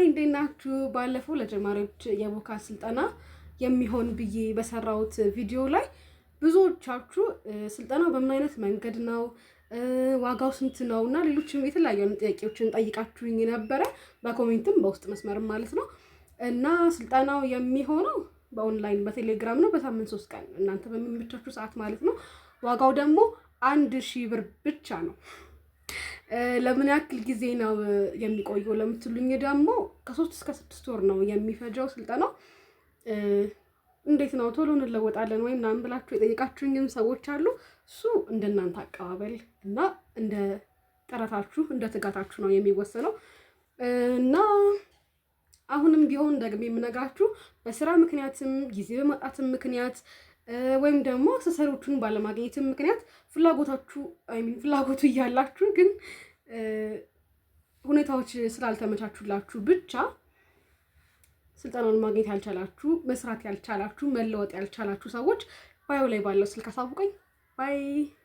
እንዴት ናችሁ? ባለፈው ለጀማሪዎች የ vocal ስልጠና የሚሆን ብዬ በሰራሁት ቪዲዮ ላይ ብዙዎቻችሁ ስልጠናው በምን አይነት መንገድ ነው፣ ዋጋው ስንት ነው እና ሌሎችም የተለያዩ ጥያቄዎችን ጠይቃችሁኝ ነበረ፣ በ comment ም በውስጥ መስመርም ማለት ነው። እና ስልጠናው የሚሆነው በኦንላይን በቴሌግራም ነው፣ በሳምንት 3 ቀን እናንተ በሚመቻችሁ ሰዓት ማለት ነው። ዋጋው ደግሞ 1000 ብር ብቻ ነው። ለምን ያክል ጊዜ ነው የሚቆየው ለምትሉኝ ደግሞ ከ3 እስከ 6 ወር ነው የሚፈጀው ስልጠናው። እንዴት ነው ቶሎ እንለወጣለን ወይ ምናምን ብላችሁ የጠየቃችሁኝም ሰዎች አሉ። እሱ እንደ እናንተ አቀባበል እና እንደ ጥረታችሁ እንደ ትጋታችሁ ነው የሚወሰነው። እና አሁንም ቢሆን ደግሜ የምነግራችሁ በስራ ምክንያትም ጊዜ በማጣትም ምክንያት ወይም ደግሞ accessory ዎቹን ባለማግኘትም ምክንያት ፍላጎታችሁ፣ I mean ፍላጎቱ እያላችሁ ግን ሁኔታዎች ስላልተመቻቹላችሁ ብቻ ስልጠናውን ማግኘት ያልቻላችሁ፣ መስራት ያልቻላችሁ፣ መለወጥ ያልቻላችሁ ሰዎች bio ላይ ባለው ስልክ አሳውቁኝ። Bye.